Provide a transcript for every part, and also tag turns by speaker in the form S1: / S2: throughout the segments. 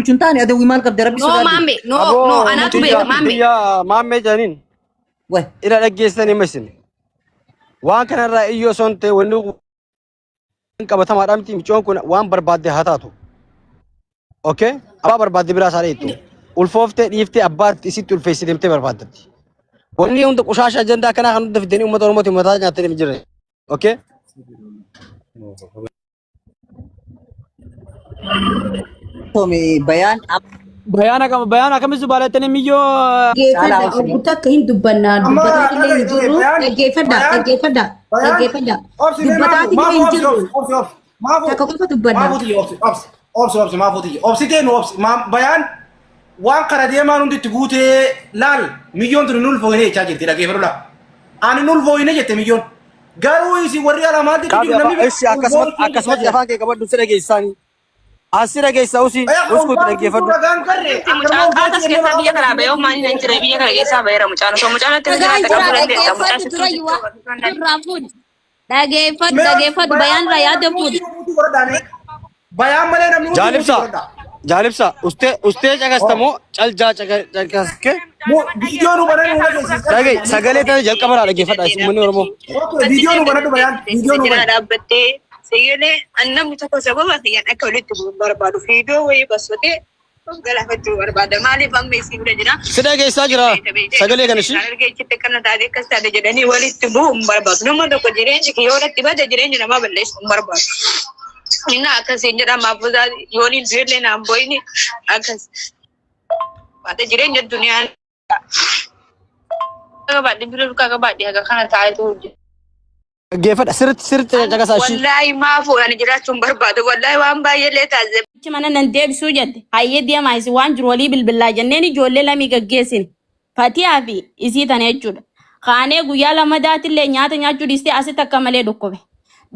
S1: Bulchuun taane adawwii maal qabda rabbi
S2: No
S1: sodaadhu.
S2: maamme no
S3: Aboo
S2: no anaatu
S3: tiyya
S2: beeka maamme.
S3: tiyya maammee jedhaniin
S1: Wai.
S3: ila dhaggeessanii hima isin. Waan kanarraa iyyoo osoo hin ta'e wanni kun qabatamaadha miti micoon kun waan barbaadde haa taatu. Okay? Abbaa barbaadde biraa isaa dheettu. Ulfooftee dhiiftee abbaa isitti ulfeessee deemtee barbaaddatti. Wanni hunda qushaasha ajandaa kanaa kan hunda fidanii uummata Oromootiin mataa nyaattanii hin jirre. Okay?
S1: Tome bayaan
S4: Bayaan akkam bayaan akkamitti baalattanii miyyoo
S1: caalaa
S5: Dhaggeeffadha
S1: obsine.
S5: obbo takka hin dubbannaa
S6: Amma
S5: dubbataa illee
S6: dhagahi
S5: hin
S6: dhagahi
S5: jirru
S6: bayaan
S5: dhaggeeffadha
S6: bayaan
S5: dhaggeeffadha
S6: bayaan
S5: dhaggeeffadha
S6: obsi mee
S5: dubbataa
S6: maafu maafu
S5: illee hin
S6: obsi
S5: jirru
S6: obsi obsi obsi maafu
S5: takka qofa dubbadha.
S6: maafu tiyya obsi obsi obsi obsi maafu tiyya obsi tee nu obsi bayaan waan kana deemaan hundi itti guutee laal miyyoon tun hin ulfooyne jechaa jirti dhaggeeffadhu laa ani hin ulfooyne jette miyyoon Garuu isin warri alaa maal jechu
S3: Qabi
S6: jiru namni
S3: afaan ishi akkasumatti
S6: ulfooytuu jechaa
S3: akkasumatti
S6: jira.
S3: afaan kee qabadhu si dhageessaani. As si dhageessa usi
S6: Eh,
S3: uskuutti
S6: ulfaan
S3: dhaggeeffadhu.
S6: ragaan karre
S7: Miti
S6: akkanuma
S7: mucaan
S6: ulfooytuu
S7: qaatas
S6: jennee
S7: keessaa
S6: maqaa
S7: biyya kanaa
S6: balleessuu
S7: bahee maaliin hin jire biyya kana keessaa baheera mucaan osoo mucaan natti
S8: Ragaan
S7: jiraate
S8: jira
S7: qabuu dandeessa mucaan
S8: dhaggeeffadhu
S7: sitti
S8: dura
S7: hojjechuu
S8: waa
S7: barbaadu.
S8: irraa fuudhi. Dhaggeeffadhu
S6: Mee
S8: dhaggeeffadhu
S6: bayaan
S8: bayaan irraa
S6: malee
S8: yaada
S6: namni
S8: fuudhi.
S6: hundi mutu godhadhaane. Bayaan malee namni hundi
S3: Jaalibsa
S6: mutu godhadha.
S3: jaalibsa ustee ustee caqasta moo caljaa caqaske
S6: Viidiyoo nu bananii nu dhageessisa.
S3: dhaga'i sagalee tana jalqaba irraa dhaggeeffadha isin uummanni Oromoo.
S6: Okay, viidiyoo nu banadhu bayaan. Viidiyoo nu
S7: Jira
S6: bani.
S7: dhaabbattee siyyolee namni tokko sababa kiyyaan akka walitti bu'u hin barbaadu. Viidiyoo wayii basotee of galaafachuu barbaada. Maaliif amma isin bira jira?
S3: Si dhageessaa jira sagalee kana ishii.
S7: Argee achitti akkana taate akkas taate jedhanii walitti bu'uu hin barbaadu. Nama tokko jireenyi kiyya irratti bade jireenya namaa balleessuu hin barbaadu. Inni akkasiin jedha maafuusaa yooniin du'ellee naan bo'ini akkas. Baate jireenya duniyaa qabaadhe bira dukaa qabaadhe haga kana taa'etu hojjeta.
S3: Dhaggeeffadha sirriitti sirriitti caqasaa ishii.
S7: Wallaahi maafuu ani jiraachuu hin barbaadu. Wallaahi waan baay'ee illee taasise.
S8: Achi mana nan deebisuu jette. Hayyee deemaa isin waan jiru walii bilbilaa jenneen ijoollee lamii gaggeessine. Fatiyaa fi isii tana jechuudha. Kaanee guyyaa lamadaatillee nyaata nyaachuu dhiistee asitti akka malee dhukkube.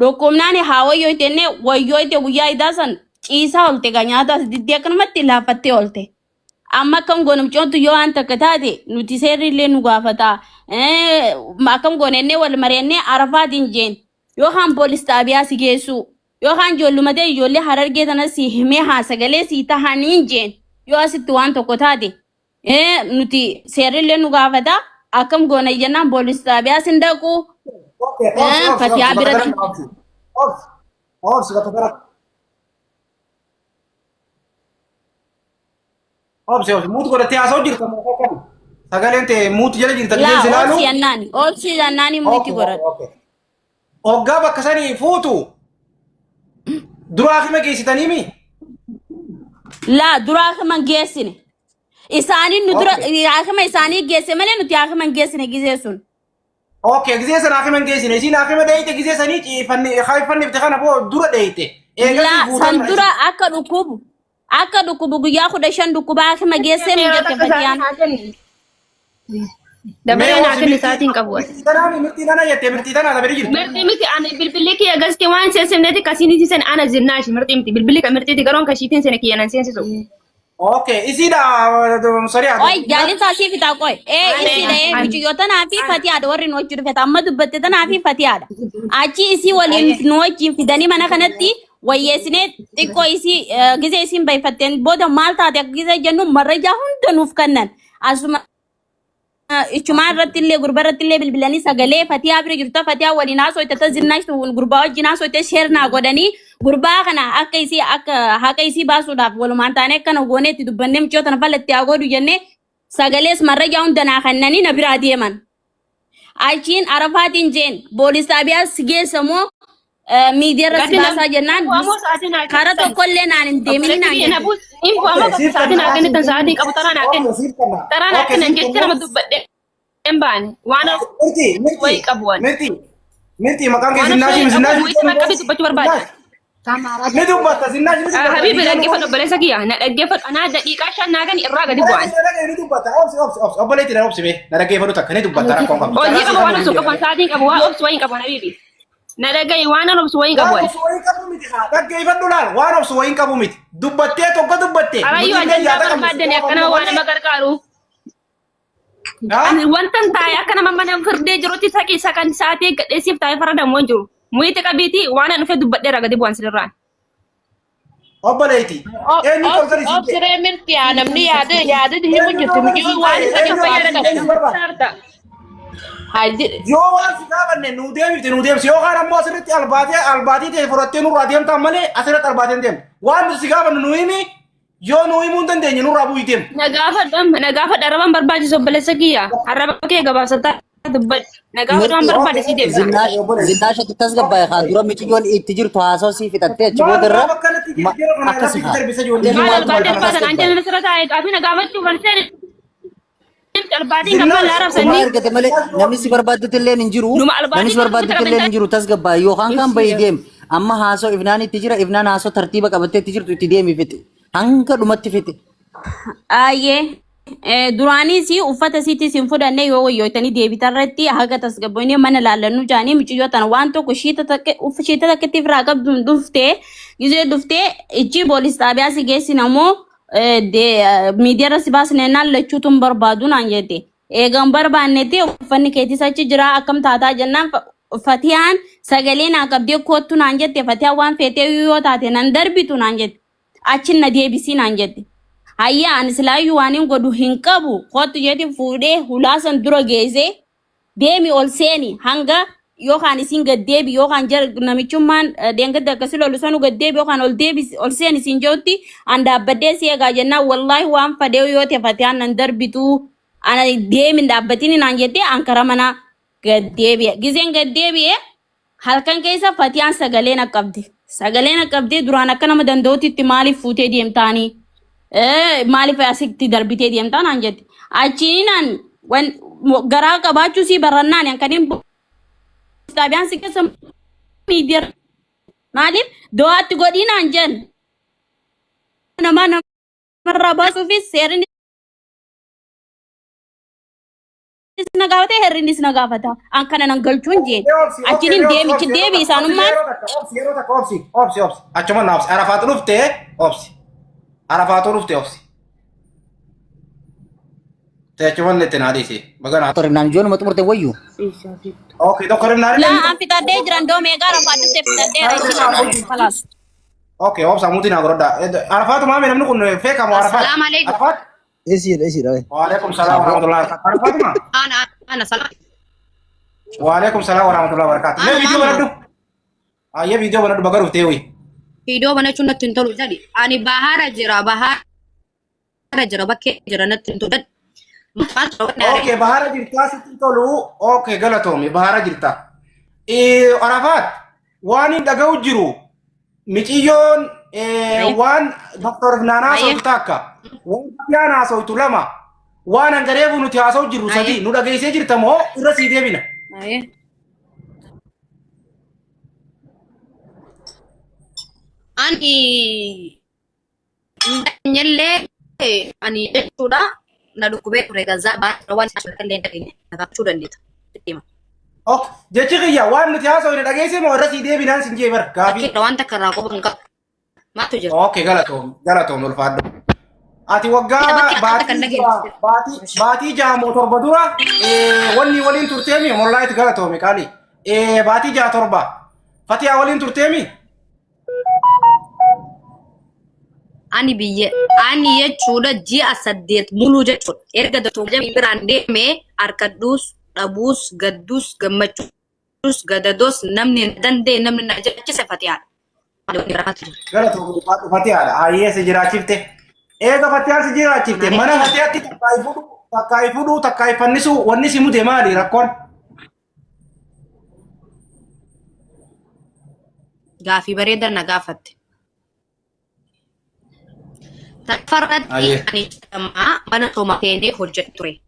S8: Dhukkubnaan haa wayyoo jennee wayyoo itti guyyaa idaa san ciisaa oolte gaa nyaata as diddee akkanumatti laaffattee oolte. Amma akkam goona mucoontu yoo waan takka taate nuti seerri illee nu gaafata. Akkam goona jennee wal mari'annee arafaatiin jeen. Yookaan poolis xaabiyaa si geessuu. Yookaan ijoolluma ta'e ijoollee harargee tana si himee haa sagalee si tahaniin jeen. Yoo asitti waan tokko taate nuti seerri illee nu gaafata. Akkam goona jennaan poolis xaabiyaa sin dhaqu.
S6: Okay, obsi, obsi,
S8: Fatiyaa
S6: obsi, bakka
S8: biratti.
S6: tanatti obsi. Obsi, obsi, bakka tanatti. Obsi, obsi, muut godhattee haasa'u jirta moo akkami? Sagaleen ta'e muut jala jirta
S8: Laa
S6: qilleensi ilaalu.
S8: obsi annaani. Obsi annaani muyti
S6: Okay,
S8: godhadhu.
S6: okay. Hoggaa bakka sanii fuutu duraa hima geessitanii mi?
S8: Laa dura haakima hin geessine. Isaanii nu dura
S6: Okay.
S8: haakima isaanii geesse malee nuti haakima hin geessine gizee sun.
S6: Okay, gizee sana haakima hin geessine. Isiin haakima dheeyite gizee sanii ciifanni haifannifte kana boo dura dheeyite. Eegasii
S8: Laa
S6: fuutan
S8: san dura akka dhukkubu akka dhukkubu guyyaa 15 dhukkuba haakima geessee nu
S2: Yeroo
S8: jette
S2: takka
S8: Fatiyaan.
S2: sa'aatii naa kenni.
S6: Mee
S2: Dabaree naa
S6: obsi
S2: kenni
S6: mirtii
S2: sa'aatiin qabu ati.
S6: mirtii tanaa mi mirtii tana jettee mirtii tanaa tabiri jirtu.
S2: Mirtii miti ani bilbilli kiyya gasti waan seensifneeti kasiin seen ana zinnaashi mirtii miti bilbilli kan mirtiiti garoon kashiitiin seene kiyya nan seensisu.
S6: Okay, isiidha sorry
S8: Oi, jaalin isaa sii fitaa qoy. Ee isiidha ee mucayyoo tanaa fi fatiyaadha warri nu wajjin dhufete amma dubbatte tanaa fi fatiyaadha. Achi isii waliin nu wajjin fidanii mana kanatti wayyeessinee xiqqoo isii gizee isiin bayfatteen booda maal taate akka gizee jennu marrajaa hunda nuuf kennan. Asuma ichumaa irratti illee gurba irratti illee bilbilanii sagalee fatiyaa bira jirtu fatiyaa waliin haasofte ta zinnaashtu gurbaa wajjin haasofte sheer naa godhanii gurbaa kana akka isii akka haqa isii baasuudhaaf walumaan taanee akkana goonee itti dubbannee mucayyoo tana falatti haa godhu jennee sagalees marrajaa hunda naa kennanii na biraa deeman. Achiin arafaatiin jeen poolis xaabiyaa si geessa moo miidiyaa irra si
S2: Gadi na
S8: baasaa jennaan
S2: bu'amoo sa'aatii naa
S8: karaa
S2: kennitan.
S8: tokkollee naan hin deemini
S2: Obboleessi
S8: naan
S2: kiyya na
S8: jette.
S2: buus hin bu'amoo
S6: Okay,
S2: bakka
S6: siif
S2: sa'aatii
S6: kenna.
S2: naa kennitan sa'aatii qabu taraa naa kenni.
S6: Okay, siif kenna.
S2: Taraa naa
S6: Okay,
S2: kennan
S6: siif
S2: jecha
S6: kenna.
S2: nama dubbadhe hin baane waan of
S6: Mirtii, mirtii,
S2: wayii qabu waan.
S6: mirtii, mirtii maqaan kee
S2: Waan of
S6: Zinnaashii
S2: wayii qabu
S6: Zinnaashii
S2: mu'itti bakka bi dubbachuu barbaada.
S6: ni dubbatta Zinnaashii ni dubbatta.
S2: Habibi dhaggeeffadhu obboleessa kiyya na dhaggeeffadhu anaa daqiiqaa 5 naa gani irraa gadi bu'an.
S6: Ni dubbatta obsi obsi obsi obboleetti na obsi bee na dhaggeeffadhu takka ni dubbatta rakkoon qabdu.
S2: Hojii qaba waan obsu qabu sa'aatiin qabu waan obsu wayiin qabu habibi. Na dhagahi waan an obsu wayiin qabu.
S6: Waan obsu wayiin qabu miti haa dhaggeeffadhu laal waan obsu wayiin qabu miti dubbattee tokko dubbatte
S2: Arayyuu
S6: nuti illee
S2: ajandaa
S6: yaada qabnu
S2: barbaaddani akka nama waan nama gargaaru.
S6: Haa?
S2: Ani wantan taa'e akka nama mana firdee jirutti saqii sakan sa'aatii eeggadhee siif taa'ee faradamu hin jiru. Mu'itti qabiitii waan an dhufee dubbadheera gadi bu'an sirraan.
S6: Obboleetti. Eenyu tolkan isin jee?
S5: Obsiree mirtiyaa namni yaada yaada himu jirti miyyoo waan isa
S6: Eenyu
S5: fayyada
S6: eenyu barbaada?
S5: Haji
S6: Yoo waan si gaafanne nu deebifte nu deebisi yookaan ammoo asirratti albaatee albaatii ta'e fudhattee nurraa deemtaan malee asirratti albaatee hin deemtu. Waan nuti si gaafannu nu himi yoo nu himuu hin dandeenye nurraa bu'ii deemu.
S2: Na gaafadhu amma na gaafadhu arrabaan barbaachisu obboleessa kiyya. Arraba kee gabaabsataa dubbadhu. Na gaafadhu waan barbaade si deebisa.
S1: Zinnaash Zinnaash itti tasgabbaa'e kaan dura miciyyoon itti jirtu haasoo sii fixattee achi booda irra
S6: Maal akkanatti jijjiirra kana
S1: akkasi
S6: irratti
S1: haa.
S6: darbisa ijoollee.
S2: Maal
S1: Maaltu
S2: albaatee
S1: wal
S2: baasan an
S1: tasgabbaa'e?
S2: jala sirra taa'ee gaafii na gaafachuu barsee albaatiin kan maal
S1: Kuma
S2: arabsanii
S1: argate malee namni si barbaaddutti illee hin jiru.
S2: Numa
S1: Namni
S2: albaatii
S1: si barbaaddutti illee hin jiru tasgabbaa'e yookaan kan bahi deem. Amma haasoo ifnaan itti jira ifnaan haasoo tartiiba qabattee itti jirtu itti deemi fixe. Hanga dhumatti fixe.
S8: Ayyee. Duraanis uffata isiitis hin fudhanne yoo wayyootanii deebitarratti haga tasgabboonee mana laallannu jaanii mucayyoo tana waan tokko shiita takka shiita takkatti irraa qabduun dhuftee gizee dhuftee ichi poolis xaabiyaa si geessina moo miidiyaarra si baasne naan lachuutu hin barbaadu naan jette. Eega hin barbaannetti uffanni keetis achi jira akkam taataa jennaan Fatiyaan sagalee naa qabdee koottu naan jette Fatiyaan waan feetee yoo taate nan darbitu naan jette. Achin na deebisii naan jette. Hayyaa ani silaayyuu waan hin godhu hin qabu kottu jeeti fuudhee hulaa san dura geessee deemi ol seeni hanga yookaan isin gad deebi yookaan namichummaan deengadda akkasi lolu sanu gad deebi yookaan ol deebi ol seeni siin jedhutti an dhaabbadhee si eegaa jennaan wallaahi waan fadhee yoo ta'e fatiyaan nan darbitu ana deemi hin dhaabbatini naan jettee an karaa manaa gad deebi'e. Gizeen gad deebi'e halkan keessa fatiyaan sagalee na qabde. Sagalee na qabdee duraan akka nama danda'utti itti maaliif fuutee deemtaanii? Maaliif asitti darbitee deemtaa naan jette. Achiin naan garaa qabaachuu sii barannaan kan hin xaabiyaan si keessa miidiyaa maaliif do'aatti godhii naan jen namaa namarraa baasuufis seerri na gaafate herrinis na gaafata an kana nan galchuun jeen achiin hin deemichi deebi isaanummaan
S6: Obsi yeroo takka obsi obsi obsi achuma na obsi Arafaatu dhufte obsi Arafaatu dhufte obsi. Ta'e achuma itti naa dhiisi baga naa.
S1: Doktor Ibnaan ijooluma xumurte wayyu.
S6: Okay doktor Ibnaan.
S8: Laa an fixadhee jiran doo meeqa Arafaa dhufte fixadheera isin anaan kalaas.
S6: Okay obsa muti naa godhadha. Arafaatu maame namni kun feekamu Arafaat.
S7: Assalaamu alaikum.
S6: Arafaat.
S3: Isiidha isiidha.
S6: Waalaikum salaam warahmatullahi wabarakatuh. Arafaatuma.
S7: Ana ana salam.
S6: Waalaikum salaam warahmatullahi wabarakatuh. Mee
S7: Ana
S6: viidiyoo
S7: maama.
S6: banadhu. Ayyee viidiyoo banadhu baga dhuftee wayi.
S7: Viidiyoo banachuun natti hin tolu jedhi. Ani bahara jira bahara jira bakkee jira natti hin tolu.
S6: Okay, bahara jirtaa sitti hin tolu. Okay, galatoomi bahara jirta. Arafaat waan hin dhaga'u jiru Miciyyoon waan Dr. Ifnaan haasawtu takka, waan Fatiyaan haasawtu lama, waan hangareefu nuti haasa'u jirru sadi nu dhageessee jirta moo irra sii deebina?
S7: Ani illee ani jechuudha na dhukkubee ture gazaa baay'ee waan isa illee dhageenye gaafachuu dandeetta.
S6: Ok, jechi kiyya waan nuti haasofne dhageessee moo irra sii deebinaan sin jee bar gaafii.
S7: Bakkeedha waan takka irraa qofa hin qabu. Maaltu jira?
S6: Ok, galatoom galatoom ulfaadhu. Ati waggaa
S7: Bakki akka kan
S6: baatii
S7: dhageesse.
S6: baatii baatii 6 moo 7 dura wanni waliin turteemi mollaayit galatoomi qaali. Baatii 6 7 Fatiyaa waliin turteemi?
S7: Ani biyya ani jechuudha ji'a 8 muluu jechuudha. Erga doktor biraan deemee harkadhuus dhabuus gadduus gammachuus gadadoos namni na danda'e namni na jechise Fatiyaadha.
S6: Galatoomi ulfaadhu Fatiyaadha. Hayyee si jiraachifte. Eega Fatiyaan si jiraachifte mana Fatiyaatti takkaa fudhu takkaa fudhu takkaa fannisu wanni si mute maali rakkoon?
S7: Gaafii bareeda na gaafatte. Tafarratti
S6: Hayyee.
S7: ani jedhamaa mana sooma seenee hojjetu ture.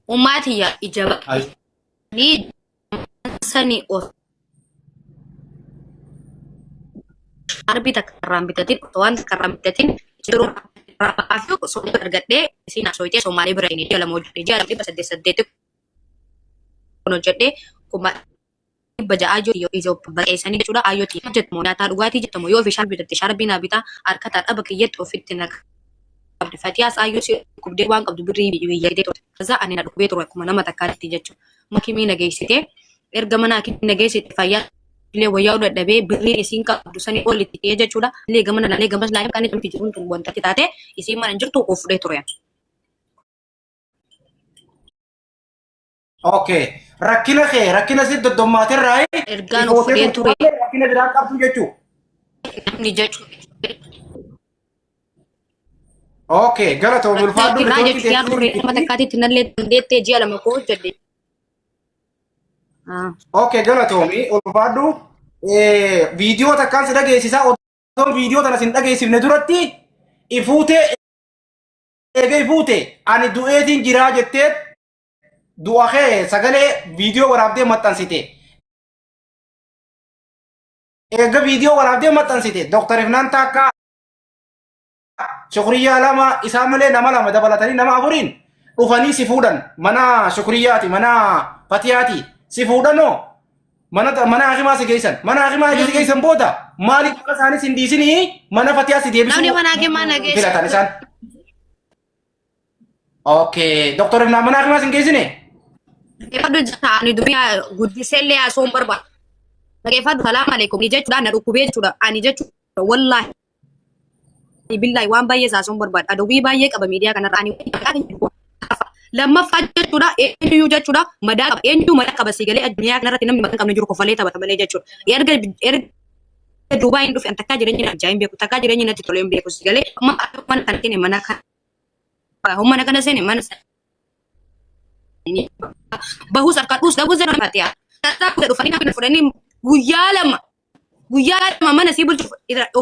S7: Ummaatiyya ija
S6: Hayyee.
S7: baqanii sanii osoo arbii takka irraa hin bitatin osoo waan takka irraa hin bitatin yeroo irraa fi osoo argadhee isiin haasooyitee Somaalee bira hin ji'a 2 hojjedhe ji'a 2 800 kun hojjedhee 600,000 yoo Itoophiyaa baqeessanii jechuudha ayyootii hojjetamu nyaataa dhugaatii jettamu yoo ofii sharbii bitatte sharbii naa bitaa harkataa dhaba kiyyatti ofitti na qabdi fatiyaas ayyoo si dhukkubdee waan qabdu birrii biyya fidee turte kaza ani na dhukkubee ture akkuma nama takkaatti jechuudha makimii na geessitee erga mana hakimii na geessite fayyaa
S2: Illee wayyaa'uu dadhabee birriin isiin qabdu sanii ol itti ta'ee jechuudha. Illee gamana laalee gamas laalee kan itti jiruun tun wanta itti taate isiin mana hin jirtu of fudhee ture.
S6: Okay. Rakkina kee rakkina si doddommaaterraa
S2: Ergaan of fudhee ture
S6: rakkina biraa qabdu jechuudha.
S2: Namni jechuudha.
S6: Okay, galatoomi ulfaadhu.
S2: Rakkina jechuudha yaa turre nama takkaatitti nallee dandeettee ji'a lama koo hojjedhe.
S6: Okay, galatoomi ulfaadhu. Viidiyoo takkaan si dhageessisaa osoo viidiyoo tana sin dhageessifne duratti ifuutee eega ifuute ani du'eetiin jiraa jettee du'a kee sagalee viidiyoo waraabdee maxxansite. Eega viidiyoo waraabdee maxxansite Dr. Ifnaan Taakkaa Shukriyaa lama isaan malee nama lama dabalatanii nama afuriin dhufanii si fuudhan mana Shukriyaati mana Fatiyaati si fuudhanoo mana mana hakimaa si geessan mana hakimaa si geessan booda maaliif akka isaanis hin dhiisinii mana Fatiyaa si deebisuu
S2: Namni mana hakimaa na geesse.
S6: filatan isaan. Okay, Dr. Ifnaan mana hakimaa si hin geessine?
S2: Dhaggeeffadhu jetta ani dubbii guddisee illee haasoo hin barbaadu. Dhaggeeffadhu salaam alaikum ni jechuudha na dhukkubee jechuudha ani jechuudha wallaahi billaahi waan baay'ee haasoo hin barbaadu. Adawwii baay'ee qaba miidiyaa kanarra ani lammaffaa jechuudha eenyuyyuu jechuudha madaa qaba eenyuyyuu madaa qaba si galee addunyaa kanarratti namni madaa hin qabne jiru kofalee taphata malee jechuudha. Erga erga Duubaa hin dhufe an takkaa jireenya na ajaa'in beeku takkaa jireenya natti tolee hin beeku si galee amma akka mana kana seene mana kana mana kana seene mana sana bahus harkadhus dhabus jedhan fatiyaa. Tasaa dhufanii na fudhanii guyyaa lama guyyaa lama mana sii bulchuuf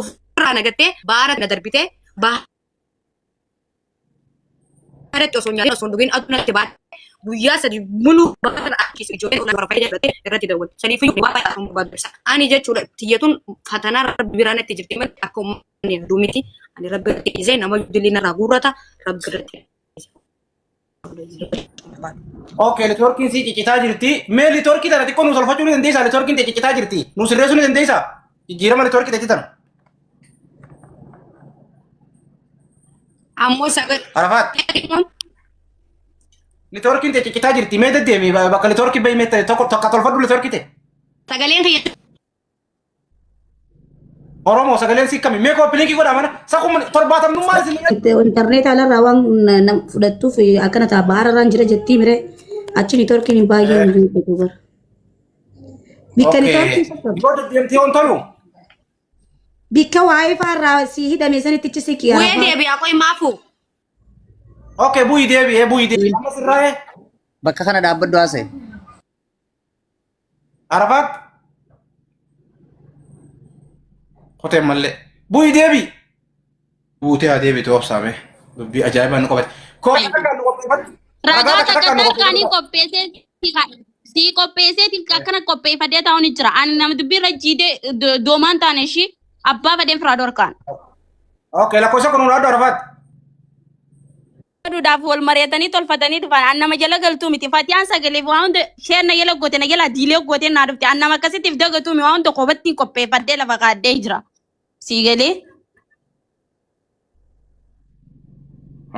S2: ofirraa nagattee baara na darbitee baaratti osoo nyaatiin osoo hin dhugin aduu natti baate guyyaa sadi muluu baara achiis ijoollee na warra fayyada godhatee irratti dawwal. Saniif iyyuu waan baay'ee osoo barbaadu ibsa. Ani jechuudha tiyyatuun fatanaa rabbi biraa natti jirti malee akka uummanni yaaduu miti. Ani rabbi irratti dhiisee nama dilii narraa guurrata rabbi irratti
S6: Okay, networkiin sii ciccitaa jirti. Mee networkii tana xiqqoo nu tolfachuu ni dandeessaa? Networkiin tee ciccitaa jirti. Nu sirreessuu ni dandeessaa? Jijjiirama networkii teetti tana.
S2: Ammoo sagal.
S6: Arafaat. Networkiin tee ciccitaa jirti. Mee deddeemi bakka networkii bahi mee tokko tokko tolfadhu networkii tee.
S2: Sagaleen kiyya
S6: Oromoo sagaleen sii kami? Mee kooppiliinkii godhaa mana. Sakuma torbaatamnummaan isin
S9: Intarneet alarraa waan nam fudhattuuf akkana ta'a bahararraan jira jettii mire achi niitoorkiin hin baay'ee hin jiru bara. Bikka niitoorkiin sassabu.
S6: Yoo deddeemtee on tolu.
S9: Bikka waayifaa irraa si hidhame sanitti achi siqi
S2: Bu'ee
S9: arafaa.
S2: deebi'aa qoy maafu.
S6: Okay, bu'ii deebi'ee bu'ii deebi'ee. Amma sirraa'ee.
S1: Bakka kana dhaabbadhu haasa'e.
S6: Arafaat koteen mallee bu'i deebi buutee haa deebitu obsaame dubbii ajaa'ibaa nu qabate. Koo takka nu qopheeffadhu.
S8: Ragaa
S6: Ragaa takka
S8: takka
S6: takka nu
S8: takkaanii
S6: qopheeffadhu.
S8: qopheessee sii qopheesseetiin akkana qopheeffadhee taa'uun ni jira. Ani nama dubbii irra jiidee doomaan taane ishii abbaa fedheen firaa dhorkaan.
S6: Okay, lakkoofsa kun nu adda Arafaat.
S8: Aduudhaaf wal mari'atanii tolfatanii dhufan. An nama jala galtuu miti. Fatiyaan sagaleef waa hunda sheen na jala goote na jala diilee gootee naa dhufte. An nama akkasittiif dagatuu mi waa hunda kophattiin qopheeffadhee lafa kaadhee jira. Sii galee.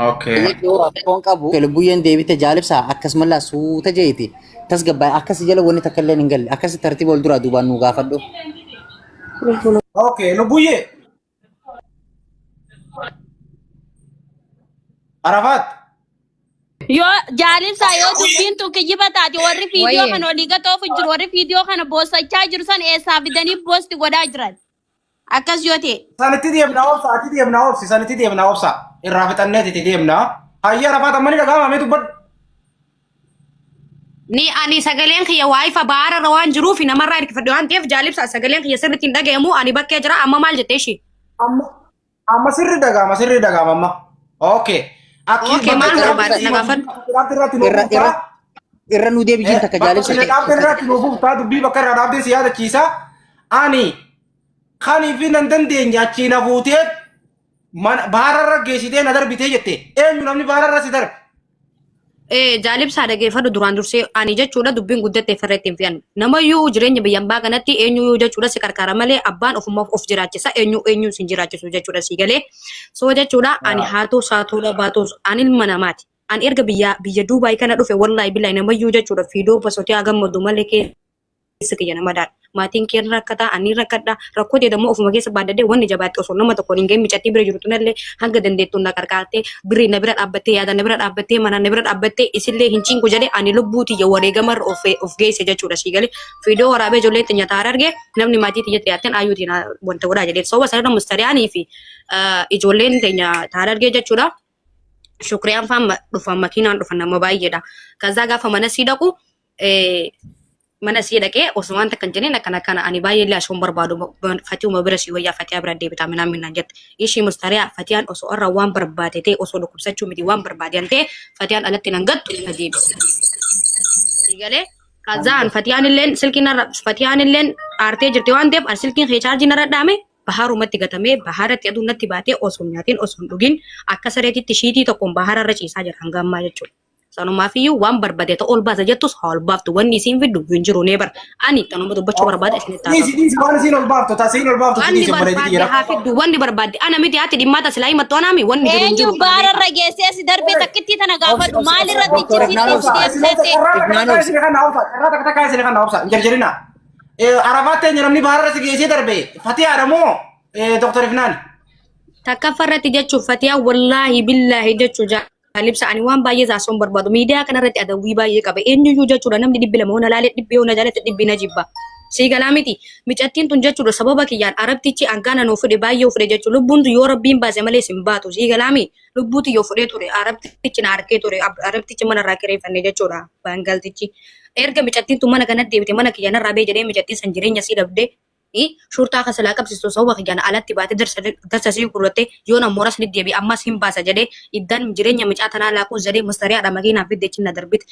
S6: Okay.
S1: Yoo rakkoon qabu lubbuyyeen deebite jaalibsaa akkasumallee suuta jeeti tasgabbaa'e akkasi jala wanni takka illee hin galle akkasi tartiiba wal duraa duubaan nu gaafadhu.
S6: Okay, lubbuyyee. Arafaat.
S8: Yoo jaalibsaa yoo dubbiin tun kijiba taate warri fiidiyoo
S2: Wayyee.
S8: kana olii gatoofu jiru warri fiidiyoo kana boosachaa jiru san eessaa fidanii boosti godhaa jiran. Akkas yoo ta'e.
S6: Sanitti deemnaa obsa, ati deemnaa obsi, sanitti deemnaa obsa. Irraa fixanneet itti deemnaa. Hayya Arafaat amma ni dhaga'ama mee dubbadhu.
S2: Ni ani sagaleen kiyya waayifa baararra waan jiruuf namarraa hirkifadhe waan ta'eef jaalibsa sagaleen kiyya sirriitti hin dhagayamu ani bakkee jira amma maal jettee ishii.
S6: Amma amma sirri dhaga'ama sirri dhaga'ama amma. Okay. Akki
S2: Okay, maal
S6: bakka
S2: barbaadde na gaafadhu.
S6: dhaabde irratti nu
S1: Irra irra
S6: buuftaa.
S1: irra nu deebijiin takka
S6: Bakka
S1: jaalibsa
S6: irra dhaabde irratti nu buuftaa dubbii bakka irraa dhaabdee si yaadachiisa. Ani kanii fi nan dandeenye achii na fuutee mana baararra geessitee na darbitee jette eenyu namni baararra si darbe.
S2: Jaalibsaa dhageeffadhu duraan dursee ani jechuudha dubbiin guddatte firra ittiin fe'an. Namayyuu jireenya biyya ambaa kanatti eenyuyyuu jechuudha si qarqara malee abbaan ofuma of jiraachisa eenyu eenyuun sin jiraachisu jechuudha si galee. So jechuudha ani haatuu saatuudha baatuus ani ilma namaati. Ani erga biyya biyya Duubaay kana dhufe wallaahi billaahi namayyuu jechuudha fiidoo basotii haa gammadu malee keessa. Obboleessi kiyya nama daadha. Maatiin kee ni rakkata, ani rakkadha. Rakkoo ta'e immoo ofuma keessa baadhadhee wanni jabaatte osoo nama tokkoon hin gahin micattii bira jirtu nallee hanga dandeettuun na qarqaartee birrii na bira dhaabbattee yaada na bira dhaabbattee mana na bira dhaabbattee isillee hin cinqu jedhee ani lubbuu tiyya wareegamarra of of geesse jechuudha sii galee. Fiidoo waraabee ijoollee tiyya taara arge namni maatii tiyya dhiyaatteen ayyuutiin wanta godhaa jedhee soba sanarra mustariyaanii fi ijoolleen teenya taara argee jechuudha. Shukriyaan faan dhufan makiinaan dhufan nama baay'eedha. Kazaa gaafa mana sii dhaqu mana sii dhaqee osoo waan takka hin jedhin akkana akkana ani baay'ee illee ashoon barbaadu fatiyuma bira sii wayyaa fatiyaa bira deebitaa minaan minaan jette. Ishii mustariyaa fatiyaan osoo irra waan barbaade ta'e osoo dhukkubsachuu miti waan barbaade ta'e fatiyaan alatti nan gattu na deebise. Sii galee kazaan fatiyaan illeen silkiin narra fatiyaan illeen aartee jirti waan ta'eef ani silkiin kee chaarjii narra dhaame baharumatti gatamee baharatti aduun natti baatee osoo hin nyaatin osoo hin dhugin akka sareetitti shiitii tokkoon bahararra ciisaa jira hanga ammaa jechuudha. Sanumaafiyyuu waan barbaade ta'u ol baasa jettus haa ol baaftu wanni isiin fiddu hin jiru nee bara. Ani tanuma dubbachuu barbaada isinitti haa
S6: Dhiisi
S2: ta'u.
S6: dhiisi waan isiin ol baaftu ta'a isiin ol baaftu
S2: Wanni
S6: dhiisi obboleettii
S2: barbaadde
S6: jira.
S2: haa fiddu wanni barbaadde ana miti haati dhimmaa tasilaa himattu anaami wanni jiru hin
S8: Eenyu
S2: jiru kana beekaa.
S8: baararra geessee si darbee takkittii tana
S1: Obsi
S8: gaafadhu
S1: obsi
S8: maal
S1: obsi
S8: irratti
S1: Doktor Ifnaan
S8: ichisitti
S1: obsi.
S8: si deebisee
S6: Carraa takka
S1: Ifnaan
S6: takkaa
S1: obsi.
S6: isin kana obsa. Carraa takka takkaa isin kana obsa. Hin jarjarina. Arafaatti eenyu namni baararra si geessee darbe Fatiyaadha moo Doktor Ifnaan?
S2: Takkaffaa irratti jechuun fatiyaa wallaahi billaahi jechuu jaalibsa ani waan baay'ee saasoo barbaadu miidiyaa kanarratti adawwii baay'ee qaba eenyuyyuu jechuudha namni 200 hona laalee dhibbi hona jaalate dhibbi na jibba. Sii galaa miti micattiin tun jechuudha sababa kiyyaan arabtichi hangaana nuu fudhe baay'ee fudhe jechuudha lubbuun tun yoo rabbiin baase malee sin baatu sii galaa mi lubbuu tiyya fudhee ture arabtichi na arkee ture arabtichi mana irraa kireeffanne jechuudha baangaltichi erga micattiin tun mana kanatti deebite mana kiyya narraa bee jedhee micattiin san jireenya sii dhabdee shurtaa akka silaa qabsiistu sababa kiyyaan alatti baate darsa sii gurratte yoon ammoo rasni deebi ammas hin baasa jedhee iddaan jireenya micaa tanaa laaquu jedhee mustariyaadha makiinaa fidde ichi na darbite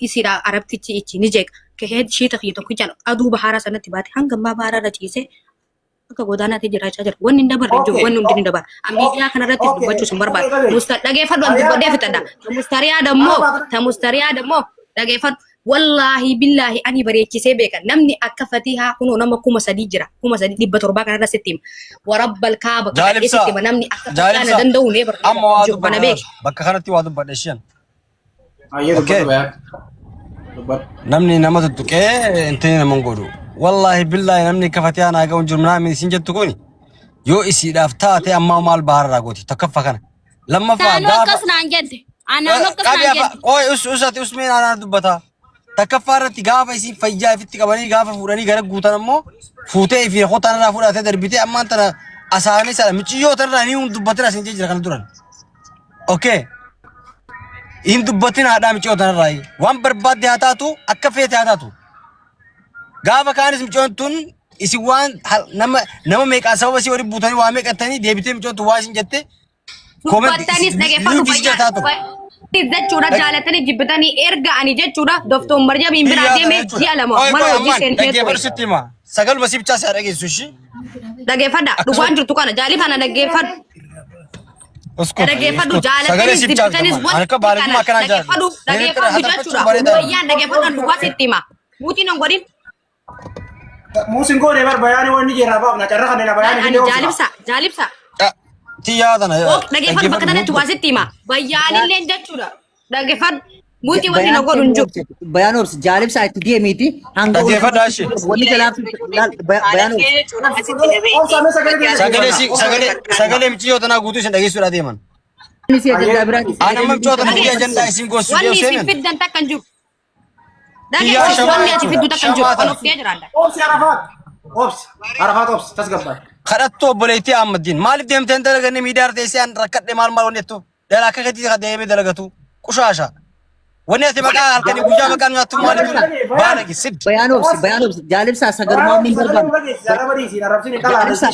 S2: isiidha arabtichi ichi ni jeeqa kahee shiita kiyya tokkichaan aduu baharaa sanatti baate hanga ammaa baharaa ciisee akka godaanaatti jiraachaa jira. Wanni hin dabarre hin jiru.
S6: Okay.
S2: Wanni hundi ni dabara. An miidiyaa kanarratti
S6: Okay.
S2: dubbachuus hin barbaadu.
S6: Okay.
S2: Musta dhageeffadhu an dubbadhee fixadha. Ta mustariyaa dammoo ta mustariyaa dammoo dhageeffadhu. Wallaahi billaahi ani bareechisee beeka. Namni akka fatihaa kunoo nama 3000 jira. 3700 kanarra sitti hima. Warabbal kaaba kadhadhee
S3: Jaalibsaa.
S2: sitti hima. Namni akka fatihaa na
S3: Jaalibsaa.
S2: danda'u nee barbaada.
S3: Amma waa
S2: Jiru kana
S3: dubbadhe.
S2: beeki.
S3: Bakka kanatti waa dubbadhe isheen.
S6: Ayyee
S3: Okay.
S6: dubbadhu bayaan. Dubbadhu.
S3: Namni nama tuttuqee intini nama hin godhu. Wallaahi billaahi namni akka fatihaa naa ga'u hin jiru naami isin jettu kuni yoo isiidhaaf taate ammaa maal baharraa gooti tokkoffaa kana. Lammaffaa
S8: Naannoo
S3: gaafa
S8: akkas naan jette. Anaanoo akkas
S3: qabi
S8: naan
S3: afa
S8: jette.
S3: qoy us usati usmeen anaa dubbata. Takkaffaa irratti gaafa isiin fayyaa ifitti qabanii gaafa fuudhanii gara guutan ammoo fuutee ifii kotaan irraa fudhatee darbitee ammaan tana asaanii sana miciyyoo tanarraa ni hin dubbatin asiin jira kana duran. Okay. Hin dubbatin haadhaa miciyoo tanarraa waan barbaadde haa taatu akka feete haa taatu. Gaafa kaanis micoon tun isin waan hal- nama nama meeqaan sababa isii waliin buutanii waa meeqattanii deebitee micoon tun waa isin jette comment
S2: Dubbattanis dhageeffadhu
S3: linkii si
S2: fayyaa
S3: jalaa ture.
S2: jechuudha jaalatanii jibbitanii erga ani jechuudha doftoon marjamiin biraa
S3: Biyyaa kana
S2: deemee
S3: jechuudha.
S2: ji'a 2
S3: Qoy
S2: mana
S3: qoy
S2: hojii
S3: ammaan
S2: seentee ture.
S3: dhaggeeffadhu sitti hima. Sagaluma si bichaa si haa dhageessu ishii.
S2: Dhageeffadha
S3: Akkasuma
S2: dhugaan jirtu kana jaalii kana dhaggeeffadhu.
S3: Uskut
S2: Dhaggeeffadhu
S3: uskut sagalee
S2: jaalatanis
S3: si bichaa
S2: jibbitanis
S3: bitama. Ani akka
S2: wanti
S3: baalagummaa
S2: kana
S3: akkanaan jaalladhu.
S2: dhaggeeffadhu
S3: Inni bira
S2: dhaggeeffadhu
S3: haxarfachuun
S2: jechuudha.
S3: bareedaa.
S2: Wayyaan dhaggeeffadhu dhugaa sitti hima. Muutiin hin godhin.
S6: Muusin goone bar bayaanii wanni jeerraa baafna carra kanneen bayaanii
S2: Ani
S6: finnee obsa.
S2: jaalibsa jaalibsa.
S3: Tiyyaa tana
S2: Ok dhaggeeffadhu bakka
S3: dhaggeeffadhu
S2: tanatti waa sitti hima. Bayyaanillee jechuudha. Dhaggeeffadhu. Muutii wanni na
S1: Bayaan
S2: godhu hin jiru.
S1: bayaan obsi jaalibsaa itti deemiiti hanga
S3: dhaggeeffadhu ishee.
S1: wanni jalaa bayaan obsi.
S6: Obsa mee sagalee keessa
S3: Sagalee
S6: dhaggeeffadha.
S3: si
S6: Obsa
S3: sagalee sagalee micciyoo tanaa guutuu isin dhageessuudhaa deeman.
S1: Inni si ajandaa biraati.
S3: Ani amma micciyoo tana fidee
S2: Dhaggeeffadhu.
S3: ajandaa isin goosuu
S2: Wanni
S3: deemu
S2: isin
S3: seenan.
S2: fiddan takka hin jiru.
S3: Tiyyaa
S2: Dhaggeeffadhu
S3: shamaa
S2: wanni ati
S3: jechuudha.
S2: fiddu takka hin jiru.
S3: Shamaa
S2: Kan
S3: tana.
S2: of kee jiraadha.
S6: Obsi Arafaat. Obsi. Arafaat obsi. Tasgabbaa'e.
S3: Kadhattuu obboleettii Ahmaddiin maaliif deemtee hin dalaganne miidiyaa irra teessee an rakkadhe maal maal wanni jettu dhala akka keetii kan deemee dalagatu qushaasha. Wanni ati maqaa halkanii guyyaa maqaa nyaattu maali tun baalagi sid.
S1: Bayaan obsi bayaan obsi jaalibsaa sagalummaa hin barbaanne. Jaalibsaa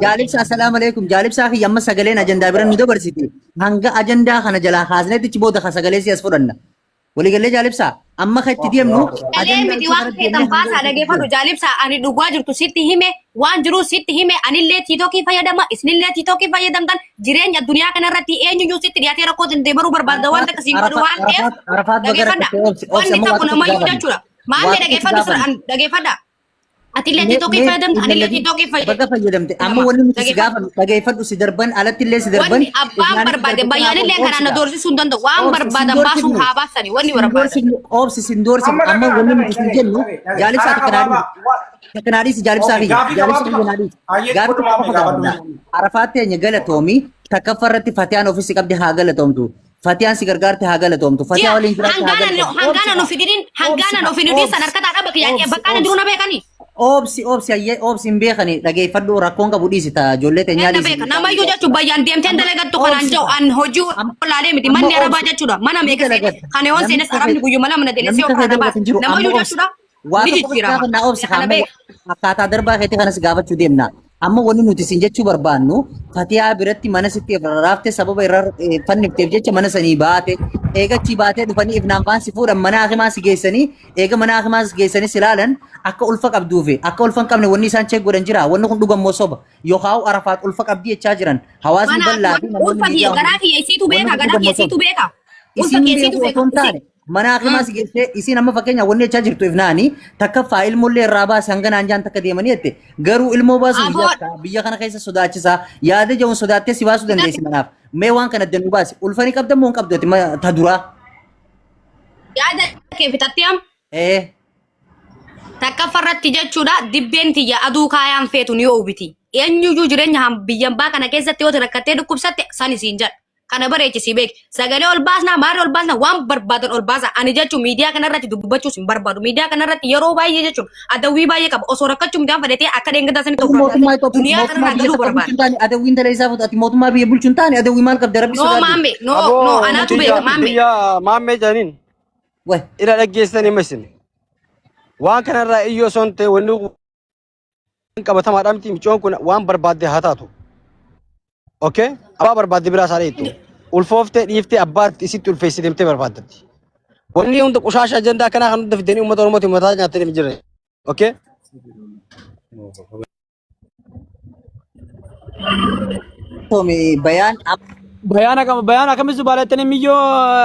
S1: jaalibsaa assalaamu alaikum jaalibsaa fi amma sagaleen ajandaa bira nu dabarsiti. Hanga ajandaa kana jalaa kaasnetti booda ka sagalee si as fudhanna. Waliigallee jaalibsaa amma kan itti deemnu
S2: Dhalee
S1: ajandaa
S2: miti
S1: isa
S2: waan
S1: kana
S2: feetan
S1: deemnee hanga
S2: baasaa
S1: itti
S2: dhageeffadhu jaalibsaa ani dhugaa jirtu sitti hime waan jiru sitti hime anillee tiitookii fayyadama isinillee tiitookii fayyadamtan jireenya addunyaa kanarratti eenyuyyuu sitti dhiyaatee rakkoo danda'e baruu barbaadda waan takka siin godhu waan ta'eef
S1: Arafaat Arafaat baga
S2: dhageeffadha
S1: rakkattee obsi obsi
S2: wanni
S1: amma waa
S2: tokko
S1: tokko
S2: namayyuu
S1: gaafanne.
S2: jechuudha
S1: Waa
S2: maallee
S1: tokko
S2: dhageeffadhu
S1: gaafanne.
S2: siraan dhageeffadha. Atillee
S1: Mee
S2: TikTokii
S1: mee
S2: fayyadamta, anillee
S1: illalladhi
S2: TikTokii
S1: baga fayyadamte amma
S2: fayyadama.
S1: wanni nuti si
S2: Dhageeffadhu.
S1: gaafannu dhageeffadhu si darban alatti illee si darban
S2: Wanni abbaan
S1: ifnaanis si
S2: barbaade
S1: darbe kanaaf
S2: bayyaanillee kanaan na
S1: obsidha.
S2: doorsisuu hin danda'u. Waan
S1: Obsi sin
S2: barbaadan baasuu
S1: doorsifnu
S2: haa baasani wanni
S1: sin
S2: barbaadan.
S1: doorsifnu obsi sin doorsifnu
S6: Amma
S1: amma
S6: dhagaa
S1: wanni
S6: dhagaye
S1: nuti sin
S6: dhagaye
S1: jennu
S6: dhagaye dhagaye.
S1: jaalibsaa
S6: Karaa
S1: takka naa
S6: gabaabaa.
S1: dhiisi takka naa dhiisi jaalibsaa
S6: Okay
S1: kiyya
S6: gaafii
S1: jaalibsa kiyya
S6: gabaabaa.
S1: naa dhiisi
S6: Hayyee
S1: gaafii
S6: godhu
S1: tokko
S6: maamee
S1: qofa
S6: gaafadhu.
S1: gaafanna Arafaatti eenye galatoomi takkaffaa irratti fatiyaan ofiisi qabdi haa galatoomtu fatiyaan si gargaarte haa galatoomtu
S2: Ji'a
S1: fatiyaa waliin jiraatte haa
S2: hangaana
S1: galatoomtu
S2: hangaana
S1: obsi
S2: nu fidinin hangaana
S1: obsi
S2: nu fidinin
S1: obsi
S2: san harkataa dhaba kiyya
S1: obsi
S2: bakka ani jiru
S1: obsi
S2: na beekani.
S1: obsi obsi hayyee obsi hin beekani dhageeffadhu rakkoon qabu dhiisi taa ijoollee teenyaa
S2: Enna
S1: dhiisi
S2: beeka namayyuu jechuun bayyaan deemteen
S1: amma
S2: dalagattu kanaan
S1: obsi
S2: jiru an hojii
S1: amma
S2: olaalee miti
S1: amma
S2: manni arabaa
S1: obsi
S2: jechuudha mana
S1: ni
S2: meeqa seene
S1: dalagatta
S2: kana yoon
S1: namni
S2: seenes
S1: kafee
S2: arabni guyyuma lama na
S1: namni
S2: deelesee
S1: kafee
S2: ofirraa na
S1: dalagatu
S2: baasa
S1: hin jiru amma
S2: namayyuu
S1: obsi
S2: jechuudha
S1: waa
S2: ni
S1: tokko qofa
S2: jijjiirama
S1: gaafannaa obsi
S2: kana
S1: amma
S2: beeka.
S1: akkaataa darbaa keetii kanas gaafachuu deemna amma wanni nuti isin jechuu barbaannu fatiyaa biratti mana sitti raafte sababa irra fannifteef jecha mana sanii baate eegachii baatee dhufanii ifnaan faan si fuudhan mana hakimaa si geessanii eega mana hakimaa si geessanii si ilaalan akka ulfa qabduufi akka ulfa hin qabne wanni isaan cheek godhan jira wanni kun dhugammoo soba yookaan arafaat ulfa qabdii jechaa jiran hawaasni
S2: Mana
S1: bal'aa fi namoonni
S2: ulfa kiyya
S1: miidiyaa
S2: garaa
S1: hundi
S2: kiyya isiitu
S1: wanni
S2: beeka
S1: kun
S2: garaa
S1: dhugammoo
S2: kiyya
S1: soba
S2: isiitu beeka ulfa
S1: isiin
S2: kiyya isiitu
S1: beeku
S2: beeka
S1: osoo hin taane
S2: isi.
S1: mana hakimaa si geessee isiin amma fakkeenyaaf wanni jechaa jirtu ifnaani takkaffaa ilmoollee irraa baase hanga naan jaan takka deemanii jette garuu ilmoo baasuuf
S2: Aboo
S1: yakka biyya kana keessa sodaachisaa yaada ja'uun sodaattee si baasuu dandeessi manaaf mee waan kana adda nu baasi ulfa ni qabda moo hin qabdu ati ta duraa
S2: yaada kee fixattee am
S1: ee
S2: Takkaffa irratti jechuudha dibbeen tiyya aduu kaayaan feetu ni oobiti. Eenyuyyuu jireenya biyyambaa kana keessatti yoo rakkattee dhukkubsatte san isiin jedha. Kana bareechisii beeki. Sagalee ol baasnaa maarree ol baasnaa waan barbaadan ol baasa. Ani jechuun miidiyaa kanarratti dubbachuus hin barbaadu. Miidiyaa kanarratti yeroo baay'ee jechuun adawwii baay'ee qaba. Osoo rakkachuu midhaan fedhatee akka dheengaddaa sanitti of
S1: Mootummaa
S2: rakkate
S1: Itoophiyaa
S2: duniyaa
S1: mootummaa
S2: kanarraa
S1: biyya
S2: galuu
S1: takka
S2: barbaada.
S1: bulchu hin taane adawwiin tala isaa fuutu ati mootummaa biyya bulchu hin taane adawwii maal qabda rabbi
S2: No
S1: sodaadhu.
S2: maamme no no
S3: Aboo
S2: anaatu
S3: biyya
S2: beeka maamme.
S3: biyya maammee jedhaniin
S1: Wai
S3: ira dhaggeessanii hima isin. Waan kanarraa iyyoo osoo hin ta'e wanni kun qabatamaadha miti micoon kun waan barbaadde haa taatu. Okay? Abbaa barbaadde biraa isaa dheettu. Ulfooftee dhiiftee abbaatti isitti ulfeessee deemtee barbaaddatti. Wanni hunda qushaasha ajandaa kanaa kan hunda fidanii uummata Oromootiin mataa nyaatanii hin jirre. Okay?
S1: Tome bayaan
S4: Bayaan akkam bayaan akkamitti baalattanii miyyoo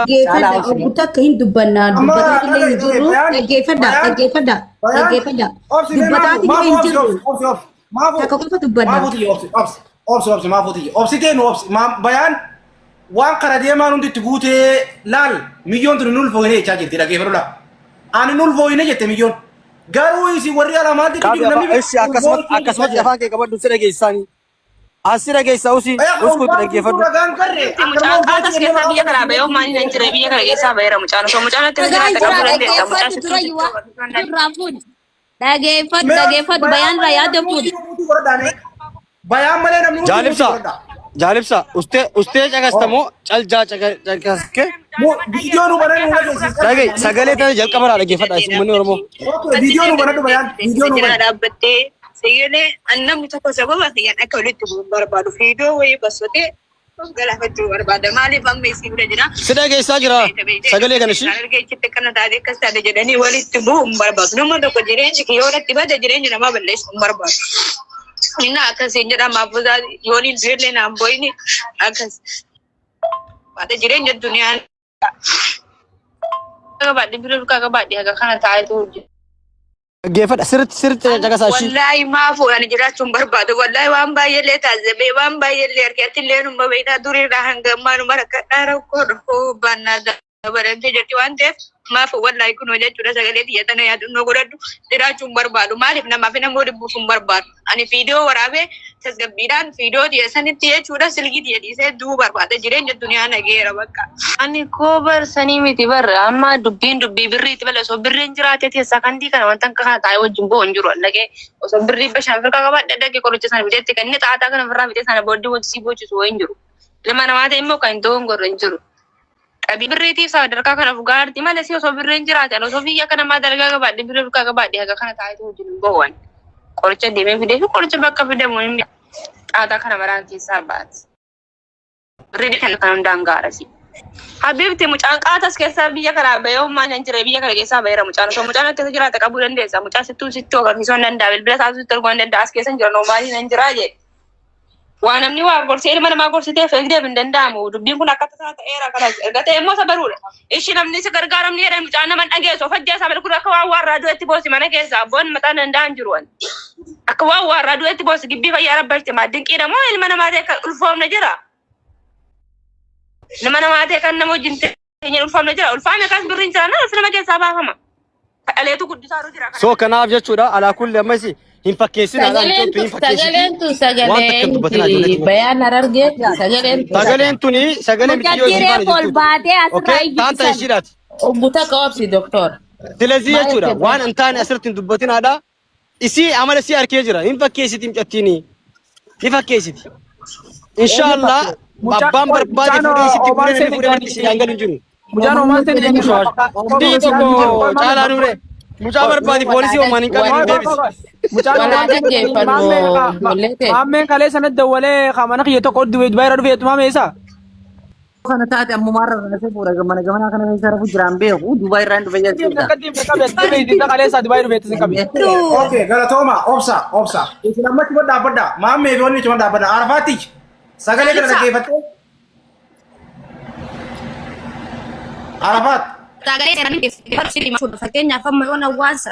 S1: caalaa
S9: Dhaggeeffadha
S1: obsi.
S9: obbo takka hin dubbanna
S6: Amma
S9: dubbataatillee
S6: dhagaye
S9: hin
S6: dhagaye
S9: jirru
S6: bayaan
S9: dhaggeeffadha
S6: bayaan
S9: dhaggeeffadha
S6: bayaan
S9: dhaggeeffadha
S6: obsi mee maafu
S9: dubbataatillee
S6: maafu
S9: hin
S6: obsi
S9: jirru
S6: obsi obsi obsi maafu
S9: takka qofa dubbanna.
S6: maafu tiyya obsi obsi obsi obsi maafu tiyya obsi tee nu obsi bayaan waan kara deemaan hundi itti guutee laal miyyoon tun nul fooyine jechaa jirti dhaggeeffadhu laa ani nul fooyine jette miyyoon garuu isin warri alaa maal jechu
S3: Qabi
S6: jiru namni
S3: afaan ishi akkasumatti akkasumatti afaan kee qabadhu si dhageessisanii. As si dhageessa usi uskuutti dhaggeeffadhu.
S6: ragaan qarre
S7: Wanti mucaan qaatas keessaa biyya kanaa bahee homaa hin jire biyya kana keessaa baheera mucaan osoo mucaan akka
S8: Ragaan
S7: jiraate
S8: jira
S7: qabuu dandeessa mucaan
S8: dhaggeeffadhu
S7: sitti
S8: dura
S7: sitti
S8: waa
S7: agarsiisuu dandeessa.
S8: irraa fuudhi. Dhaggeeffadhu dhaggeeffadhu bayaan irraa yaada fuudhi.
S6: Bayaan malee namni hundi
S3: Jaalibsa
S6: godha.
S3: jaalibsa ustee ustee caqastamoo caljaa caqaske
S6: Viidiyoo nu banadhu nu dhageessisa.
S3: dhagaye sagalee tana jalqabarraa dhaggeeffadha isin uummanni Oromoo.
S6: Viidiyoo nu banadhu bayaan. Viidiyoo nu
S7: Jira
S6: banadhu.
S7: dhaabbattee sagalee an namni tokko sababa kiyyaan akka walitti bu'u hin barbaadu. Fiidoo wayii basotee of galaafachuu barbaada. Maaliif amma isin bira jira?
S3: Si dhageessaa jira sagalee kana ishii.
S7: Argeechitti akkana taate akkas taate jedhanii walitti bu'uu hin barbaadu. Nama tokko jireenyi kiyya irratti bade jireenya namaa balleessuu hin barbaadu. Inni akkasiin jedhama maafuusaa yoon hin du'ellee naan boo'ini akkas. Baate jireenya duniyaan
S5: Qabaadhe bira duukaa qabaadhe haga kana taa'etu hojjeta.
S3: Dhaggeeffadha sirriitti sirriitti caqasaa ishii.
S7: Wallaahi maaf ani jiraachuun barbaadu. Wallaahi waan baay'eellee taasisee waan baay'eellee argee numa beektaa duriirraa hanga ammaa numa rakkadhaa rakkoo dhufuu baannaa dabalamtee jirti waan ta'eef maaf wallaahi kunoo jechuudha sagalee xiyya tana yaadannoo godhadhu jiraachuun barbaadu. Maaliif namaaf nama dhibbuuf hin barbaadu. Ani viidiyoo waraabee tasgabbiidhaan viidiyoo xiyya sanitti jechuudha silkii xiyya dhiisee du'uu barbaada. Jireenya duniyaa nageera bakka.
S5: Ani koo barsanii miti bar amma dubbiin dubbii birriitti malee osoo birriin jiraatee teessaa kandii kana wanta akka kana taa'ee wajjin bo'u hin jiru dhaqee osoo birrii bashaan firqaa qabaadhe dhaqee qoricha sana biteetti kan inni xaaxaa kana ofirraa bitee sana booddee wanti sii boochisu wayii hin jiru. Ilma namaa ta'e immoo kan hin dogongorre hin jiru. Qabii birriitiif sadarkaa kana of gaarti malee si osoo birriin jiraate ani osoo biyya akka namaa dalagaa qabaadhe birrii ofirraa qabaadhe haga kana taa'ee wajjin hin bo'u ani. Qoricha deemee fidee fi qoricha bakka fidamu hin xaaxaa kana maraan keessaa baate. Birrii kan kan hundaan gaarasi. Habibti mucaan qaatas keessaa biyya kanaa bahee homaa hin jire biyya kana keessaa baheera mucaan osoo mucaan keessa jiraate qabuu dandeessa mucaa sittuu sittuu agarsiisuu hin danda'a bilbila isaa sittuu arguu hin danda'a as keessa hin jira noomaalii hin jiraa jedhe. Waa namni waa gorsee ilma namaa gorsitee feegdeef hin danda'amu. Dubbiin kun akka tasaa ta'eera kanas erga ta'e immoo sabaruudha. Ishi namni si gargaaramni jedhan mucaan nama hin dhageessu of ajjeesaa malee kun akka waan waarraa du'etti boosi mana keessa abboon mataan danda'an jiru ani. Akka waan waarraa du'etti boosi gibbii fayyaa rabbashte maa dinqiidha moo ilma namaa ta'e kan ulfoofne jira. Ilma namaa ta'e kan nama wajjin ta'e ulfoofne jira. Ulfaame kas birriin jira na ulfi nama keessaa baafama. Dhaleetu guddisaaru jira.
S3: So kanaaf jechuudha alaa kulli ammas hin fakkeessinaa dhaan
S10: Sagaleen
S3: tun hin
S10: tun
S3: fakkeessiti.
S10: sagaleen tun
S3: Waan
S10: sagalee
S3: takka hin dubbatinaa ijoollee
S10: miti
S3: tiyya.
S10: bayaan harargeetti sagaleen tun
S3: Sagaleen tuni sagalee mitiyyoo
S8: Mucattii
S3: isii faana
S8: reefu ol
S3: jirtuuti.
S8: baatee asirraa
S3: Okay? Taan tan
S8: iyyisan.
S3: ishiidhaati.
S10: Obbo takka obsi doktor.
S3: Silazii
S10: Maal
S3: jechuudha
S10: jettee?
S3: waan hin taane asirratti hin dubbatinaadha. Isii amala isii arkee jira. Hin fakkeessiti mucattiini. Ni fakkeessiti. Inshaallah abbaan barbaade fuudhee isitti fuudhee namni fuudhee manatti isii hangalu hin jiru.
S4: Mucaan homaan seeni jedhanii
S3: Biyyi tokko caalaa nuure. Mucaa barbaade poolisii homaan hin qabne hin deebisi.
S4: Mucaan
S10: Walaa
S4: homaan seeni
S10: dhaggeeffannu ijoollee ta'e.
S4: maammeen kalee sanatti dawwalee mana kiyya tokko Dubaay irra dhufee maamee isaa.
S1: Kana taate ammumaarra raasee fuudha gamana gamanaa kana keessa rafu jiraan beeku Dubaay irraa hin dhufe jechuudha.
S4: Akka deemte qabe ati deemte kalee isaa Dubaay dhufeetti sin qabe.
S6: Okay, galatooma, obsa, obsa. Isin ammatti badhaa dhaabbadhaa. Maammee fi wanni itti dhaabbadhaa. Arafaatti sagalee kana dhaggeeffattee. Arafaat.
S2: Sagalee seeraan dhaggeeffatu. Fakkeenyaaf amma yoon hawaasa